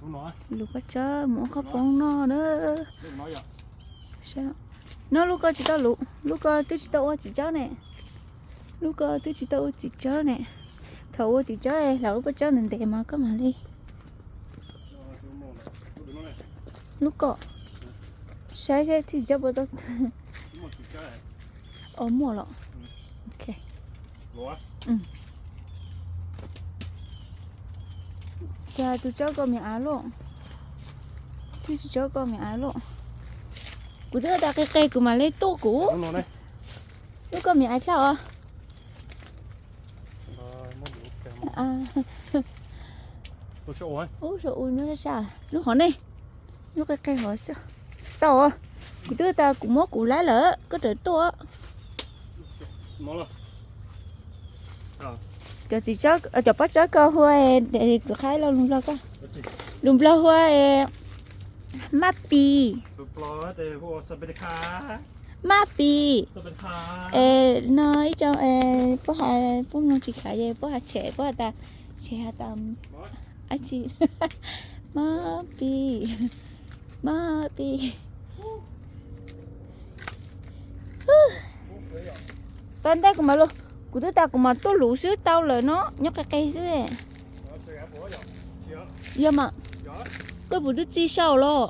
Lus pob tsawb mus ua qhob poob noj na. Noj lub ko tsis tau lus, lub ko twb tsis tau ua txiv tsawb ne. Lub ko twb tsis tau ua txiv tsawb ne. Thaum ua txiv tsawb hlawv lub pob tsawb ntev ntev mas koj mam li. Lub ko, saib seb txiv tsawb puas tau tawg. Os, muaj los. Ok. Cas tus tsawb ko me aiv luaj? Tsis tsawb ko me aiv luaj. Kuv twb tas qe qe kuv mam li tuaj kuv. Lub ko me aiv tshaj os. Ub, sa u nyob sab sab, lub hov ne, lub qe qe hov xwb. Tau, kuv twb tas kuv muab kuv laib lawm koj rawm tuaj. Cov txiv, cov pob tsawb ko hu, kuv qha los lus Nplog ko. Lus Nplog hu maj pis. Maj pis. Es no ib co, puab has, puab mloog tsis khav ces puab has tshem, puab has tas, tshem has tas, ab tsi, maj pis, maj pis. Pas ntej kuv mam los, kuv twb tas kuv mam tuaj luv xwb tau lawm no, nyob qe qe xwb. Yog mas, koj puas twb txi sau los?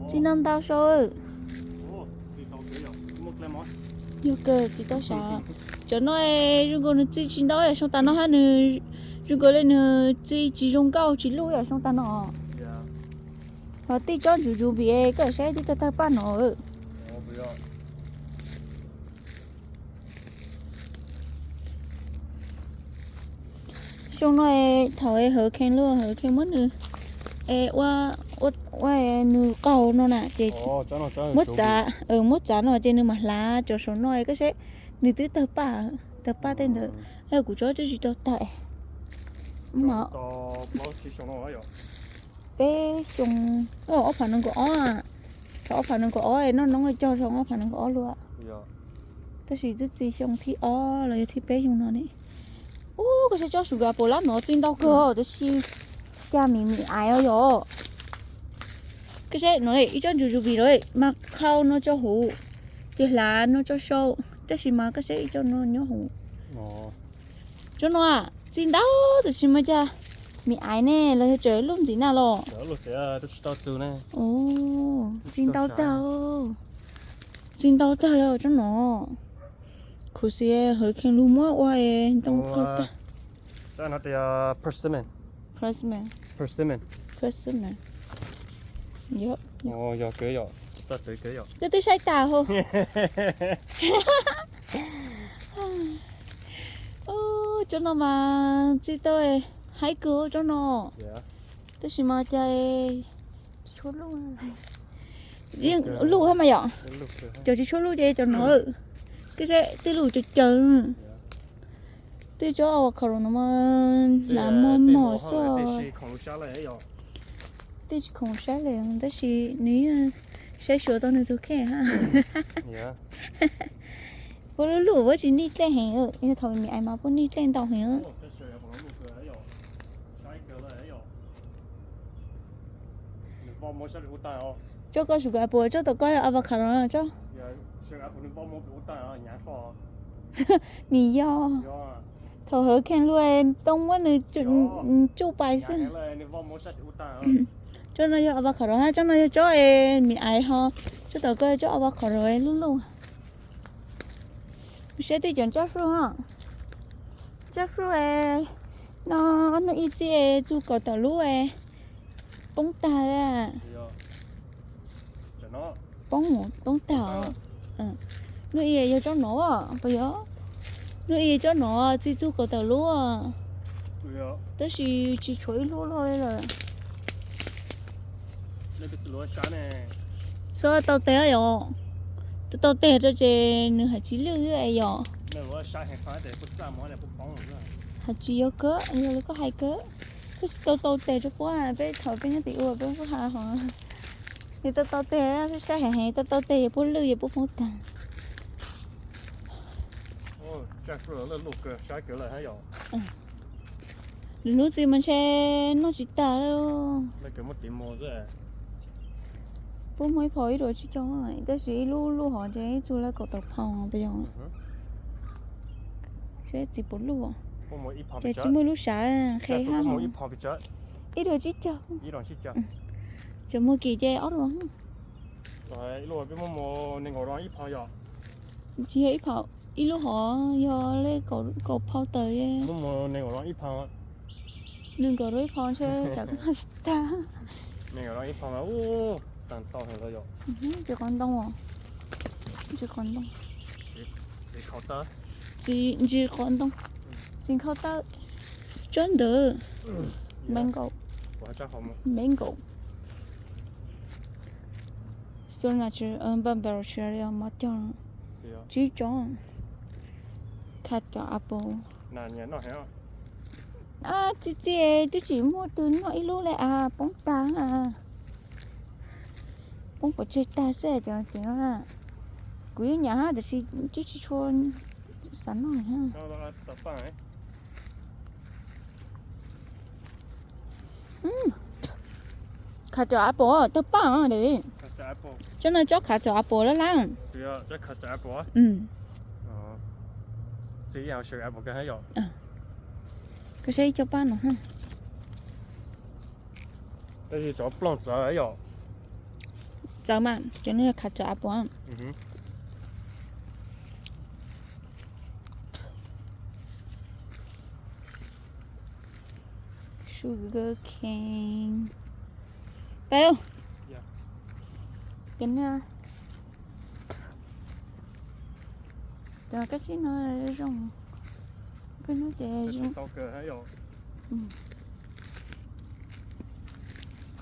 Txi ntau ntau sau. Yog kawg tsis tau sav. Cov no zoo nkaus nws txi tsis ntau yam xyoo tas no hab nws, zoo nkaus li nws txi tsis zoo nkauj tsis luj yam xyoo tas no. Ho tej tsob ntsuv ntsuv vim koj saib twb tawg tawg paj no. Xyoo no thaum hawv kheev luaj hawv kheev muab nws ua, ua nws qaug no na ces muab txav, muab txav no ces nws mam hlav cov saum no koj saib, nws twb tawg paj, tawg paj tej ntawd. Kuv tsob twb tsis tau tawg. Peb xyoo, ob phav nees nkaum ob, thaum ob phav nees nkaum ob noj noob cog zoo ob phav nees nkaum ob luaj. Tab sis twb txi xyoo thib ob los yog thib peb xyoo no ne. Ub, koj saib tsob sugar apple lab no txi ntau kawg tab sis cas mim mim aiv os yom. Koj saib no ib tsob ntsuv ntsuv vim no mas khau no tso huv, ces hlav no tso sau, tab sis mas koj saib ib co no nyob huv. Tsob no txi ntau tab sis mas cas mim aiv ne los yog tseem luj ntxiv na los. Txi ntau tag, txi ntau tag lawm tsob no. Khuv xim hawv kheev lug muab ua ntoo qaug tag. Persimmon. Koj twb saib tas hos. Tsob no mas txi tau haib kawg tsob no. Tab sis mas cas tsis tshua luj, yeej luj hab mas yom. Cov tsis tshua luj ces cov no, koj saib tej luj caws caws. Tej tsob avocado no mas hlav mos mos xwb. Tej tsis khoom saib li tab sis nws yeej saib xyuas tau nws tus kheej hab. Puab lub luj puab tsis nij dlej heev, yog thaum mim aiv mas puab nij dlej ntau heev. Tsob koj sugar apple, tsob tom koj yog avocado tsob. Nws yog, thaum hawv kheev lug too muab nws tsuj pais xwb. Tsob no yog avocado hab, tsob no yog tsob mim aiv ho, tsob tom koj tsob avocado luj luj. Saib tej cov ntsaj fruit, ntsaj fruit no, hnub ib txij txug kaum tawm lub poob tag. Poob, poob tag. Hnub ib yog tsob no, puas yog? Hnub ib tsob no txi txug kaum tawm lub, tab sis tsis tshuav ib lub loj li lawm. Xub tau tes yom, tau tes rau ces nws hais tsis lwj yom. Hais tsis yog kawg, yog li koj hais kawg. Koj tau tau tes rau puab, peb thaum peb nyob tim ua peb kuj has hov. Yog tau tau tes, saib heev heev, tau tau tes yog puab lwj yog puab poob tag. Lwm hnub txiv mas ntshe noj tsis tag li. Puab muaj ib phau ib duas tsib caug, tab sis ib lub lub hov ntshe ib txug li kaum tawm phau puas yog? Seb txiv puas luj. Ces tsis muaj lub sav qhe hab. Ib duas tsib caug. Tseem muag kim ces ob duas. Tsis yog ib phau, ib lub hov yog li kaum phau tawm. Nees nkaum rau ib phau ntshe tsam kuv noj tsis tag. Ntsis qhov ntoo, ntsis qhov ntoo, ntsis qhov ntoo, txiv nkhaus tawb, tsob ntawd, mango, mango, xu na tsis npaj npau tsis li mov cog, tsib tsob, cut apple. Txi txi, twb tsis muaj twg noj ib lub li as, poob tag, poob pov tseg tag xwb cov txiv no. Kuv yeej nyiam hab tab sis twb tsis tshua xav noj. Cut apple tawg paj dam li. Tsob no tsob cut apple lab lab. Koj saib ib co paj no. Txawv mas cov no yog cut apple. Sugar cane. Peb lub. Cov no, cov kab tsib no zoo, peb hnub ces zoo.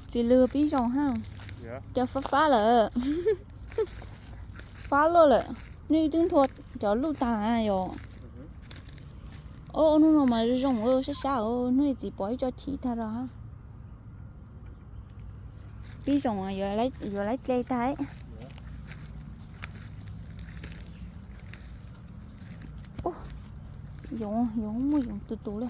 Txiv lws pib zoo hab. Cov fab fab lawm. Fab luaj lawm. Nws twb nthua cov luj tag yom. Ob hnub no mas zoo sab sab, hnub ib txiv pom ib co chiv tag lawm. Pib zoo, yuav laib dle tag. Yoov, yoov muaj yoov tus tus li.